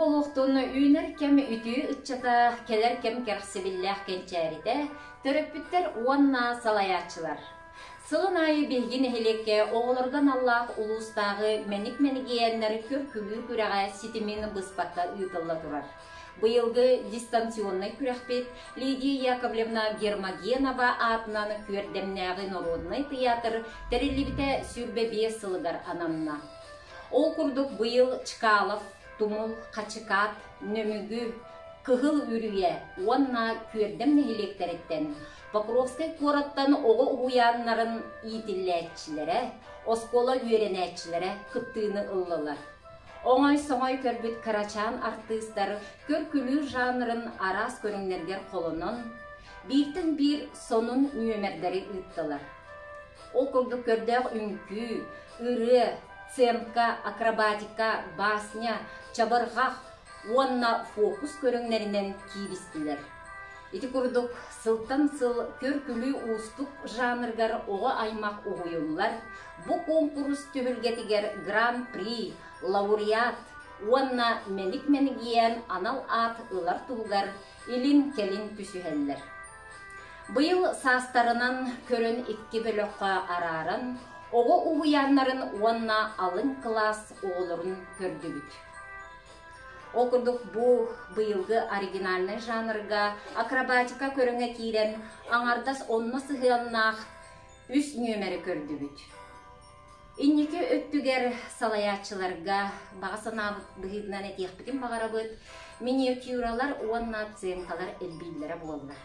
буолуохтун үүнэр кэм үтүө ыччата, кэлэр кэм кэрэхсэбиллээх кэнчээритэ, төрөппүттэр уонна салайааччылар. Сылын аайы биһиги нэһилиэккэ оҕолорго аналлаах улуустааҕы Мэник мэнигийээннэр көр-күлүү күрэҕэ ситимин быспакка ыытылла турар. Быйылгы дистанционнай күрэхпит Лидия Яковлевна Гермогенова аатынан Күөрдэмнээҕи норуодунай тыйаатыр тэриллибитэ 25 сылыгар ананна. Ол курдук быйыл Чкалов, Тумул, Хачыкаат, Нөмүгү, Кыһыл Үрүйэ уонна Күөрдэм нэһилиэктэриттэн Покровскай куораттан оҕо уһуйааннарын иитиллээччилэрэ, оскуола үөрэнээччилэрэ кыттыыны ыллылар. Оҥой-соҥой көрбүт кырачаан артыыстар көр-күлүү жанрын араас көрүҥнэригэр холонон, бииртэн биир сонун нүөмэрдэри ыыттылар. Ол курдук көрдөөх үҥкүү, ырыа, сценка, акробатика, басня, чабырҕах уонна фокус көрүҥнэринэн кииристилэр. Ити курдук сылтан сыл көр-күлүү уустук жанрыгар оҕо аймах уһуйуллар, бу куонкурус түһүлгэтигэр Гран-при, лауреат уонна Мэник Мэнигийээн анал аат ылар туһугар илин-кэлин түсүһэллэр. Быйыл саастарынан көрөн икки бөлөххө арааран, оҕо уһуйааннарын уонна алын кылаас оҕолорун көрдүбүт. Ол курдук бу быйылгы оригинальнай жанрга акробатика көрүҥэ киирэн, аҥардас онно сыһыаннаах үс нүөмэри көрдүбүт. Инники өттүгэр салайааччыларга баҕа санаабыт быһыытынан этиэхпитин баҕарабыт, миниатюралар уонна сценкалар элбииллэрэ буоллар.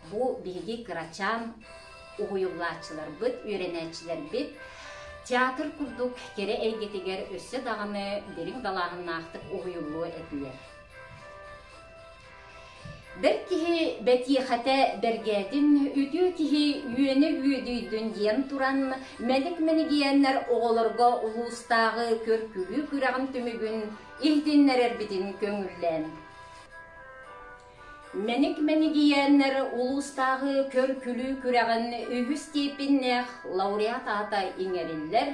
Бу биһиги кырачаан уһуйуллааччыларбыт, үөрэнээччилэрбит театр курдук кэрэ эйгэтигэр өссө даҕаны дириҥ далааһыннаахтык уһуйуллуо этилэр. Бэрт киһи бэтиэхэтэ бэргээтин, үтүө киһи үөнэ үөдүйдүн диэн туран, мэник мэнигийээннэр оҕолорго улуустааҕы көр-күлүү күрэҕин түмүгүн иһитиннэрэрбитин көҥүллээн. Мэник мэнигийээннэр улуустааҕы көр-күлүү күрэҕин үһүс степеннээх лауреат аата иҥэриллэр,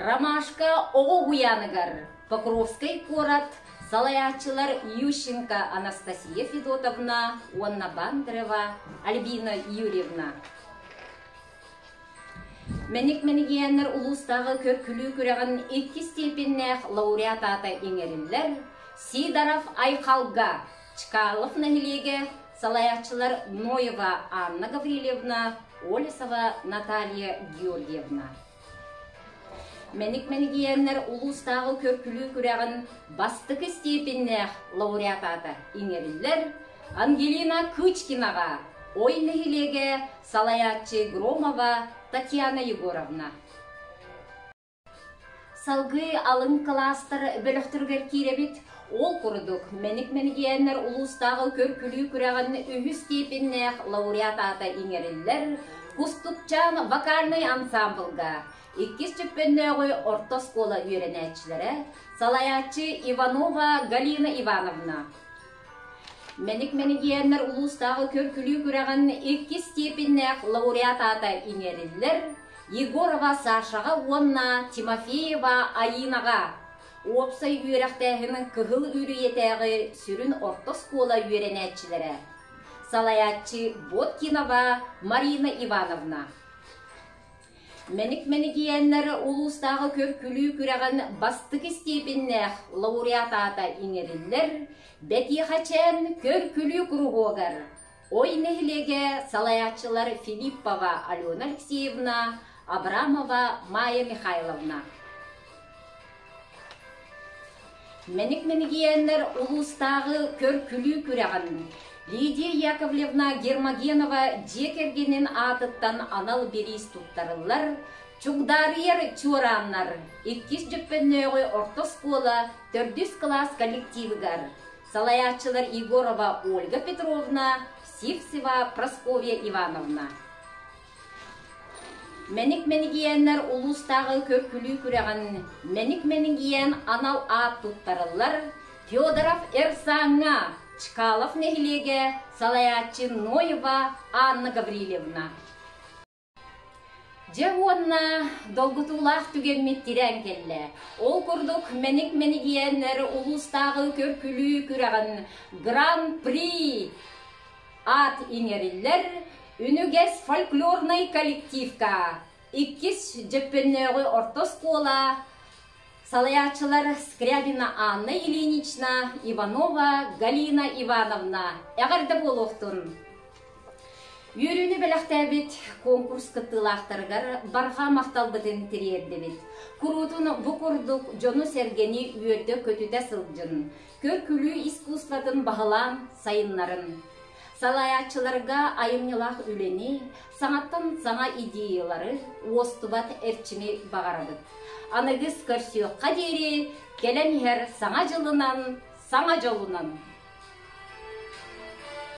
Ромашка оҕо уһуйааныгар Покровскай куорат салайааччылар Ющенко Анастасия Федотовна уонна Бандрева Альбина Юрьевна. Мэник мэнигийээннэр улуустааҕы көр-күлүү күрэҕин иккис степеннээх лауреат аата иҥэриллэр Сидоров Айхалга, Чкалов нэһилиэгэ, салайааччылар Ноева Анна Гаврильевна, Олесова Наталья Георгиевна. Мэник мэнигийээннэр улуустааҕы көр-күлүү күрэҕин бастакы степеннээх лауреат аата иҥэриллэр Ангелина Кычкинаҕа, Ой нэһилиэгэ, салайааччы Громова Татьяна Егоровна. Салгыы алын кылаастар бөлөхтөрүгэр киирэбит. Ол курдук, Мэник мэнигийээннэр улуустааҕы көр-күлүү күрэҕин үһүс степеннээх лауреат аата иҥэриллэр Кустукчаан вокальнай ансаамбылга иккис Дьөппөннөөҕү орто оскуола үөрэнээччилэрэ, салайааччы Иванова Галина Ивановна. Мэник мэнигийээннэр улуустааҕы көр-күлүү күрэҕин иккис степеннээх лауреат аата иҥэриллэр Егорова Сашаҕа уонна Тимофеева Аинаҕа. Уопсай үөрэхтээһин Кыһыл Үрүйэтээҕи сүрүн орто оскуола үөрэнээччилэрэ. Салайааччы Боткинова Марина Ивановна. Мэник мэнигийээннэр улуустааҕы көр-күлүү күрэҕин бастакы степеннээх лауреат аата иҥэриллэр Бэтиэхэчээн көр-күлүү куруһуогар Ой нэһилиэгэ салайааччылар Филиппова Алена Алексеевна, Абрамова Майя Михайловна. Мэник мэнигийээннэр улуустааҕы көр-күлүү күрэҕин Лидия Яковлевна Гермогенова дьиэ кэргэнин аатыттан анал бириис туттарыллар Чугдаарыйар чуорааннар иккис Дьөппөннөөҕү орто оскуола төрдүс кылаас коллективыгар салайааччылар Егорова Ольга Петровна, Сивцева Прасковья Ивановна. Мэник мэнигийээннэр улуустааҕы көр-күлүү күрэҕин Мэник мэнигийээн анал аат туттарыллар Федоров Эрсааҥҥа, Чкалов нэһилиэгэ, салайааччы Ноева Анна Гаврильевна. Дьэ уонна долгутуулаах түгэммит тирээн кэллэ. Ол курдук Мэник Мэнигиэннэр улуустааҕы көр-күлүү күрэҕин Гран-при аат иҥэриллэр Үнүгэс фольклорнай коллективка иккис Дьөппөннөөҕү орто оскуола салайааччылар Скрябина Анна Ильинична, Иванова Галина Ивановна эҕэрдэ буолуохтун! Үөрүүнү бэлэхтээбит конкурс кыттыылаахтарыгар барҕа махталбытын тириэрдибит. Куруутун бу курдук дьону-сэргэни үөрдэ-көтүтэ сылдьын, көр-күлүү искусствотын баһылаан сайыннарын. Салайааччыларга айымньылаах үлэни, саҥаттан саҥа идеялары, уостубат эрчими баҕарабыт. Аныгыс көрсүөххэ диэри кэлэн иһэр Саҥа дьылынан, саҥа дьолунан!